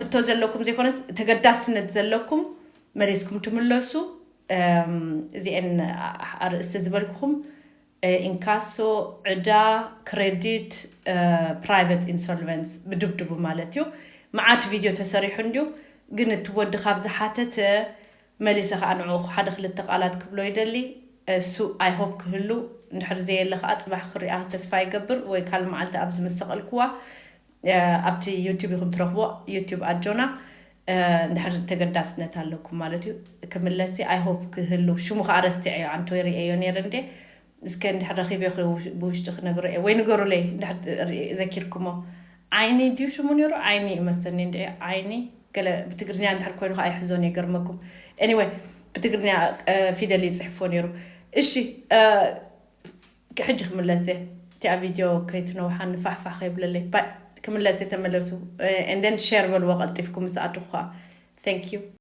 እቶ ዘለኩም ዘይኮነስ ተገዳስነት ዘለኩም መሊስኩም ትምለሱ። እዚአን ኣርእስቲ ዝበልኩኹም፣ ኢንካሶ፣ ዕዳ፣ ክሬዲት፣ ፕራይቨት ኢንሶልቨንስ ብድብድቡ ማለት እዩ። መዓት ቪድዮ ተሰሪሑ እንድዩ። ግን እቲ ወዲ ካብ ዝሓተተ መሊሰ ከዓ ንዕኡ ሓደ ክልተ ቃላት ክብሎ ይደሊ። እሱ ኣይሆፕ ክህሉ፣ እንድሕር ዘየለ ከዓ ፅባሕ ክሪኣ ተስፋ ይገብር፣ ወይ ካል መዓልቲ ኣብዚ ምስ ሰቐልክዋ ኣብቲ ዩቲብ ኢኹም ትረኽቦ። ዩቲብ ኣጆና። እንድሕር ተገዳስነት ኣለኩም ማለት እዩ። ክምለሲ ኣይሆፕ ክህሉ። ሽሙ ከዓ ረሲዐዮ፣ ኣንተ ወይ ርእየዮ ነይረ እንዴ። እስከ እንድሕር ረኺበ ብውሽጢ ክነግሮ እየ፣ ወይ ንገሩለይ እንድሕር ዘኪርኩሞ። ዓይኒ ድዩ ሽሙ ነይሩ? ዓይኒ እዩ መሰኒ እንዲ ዓይኒ። ገለ ብትግርኛ እንድሕር ኮይኑ ከዓ ይሕዞን፣ ይገርመኩም። ኤኒወይ፣ ብትግርኛ ፊደል እዩ ፅሕፎ ነይሩ። እሺ፣ ሕጂ ክምለስ እየ። እቲኣ ቪድዮ ከይትነውሓኒ ፋሕፋሕ ከይብለለይ። ክምለስ እየ፣ ተመለሱ። እንደን ሸር በልዎ ቀልጢፍኩም ምስ ኣትኹ ከዓ። Thank you።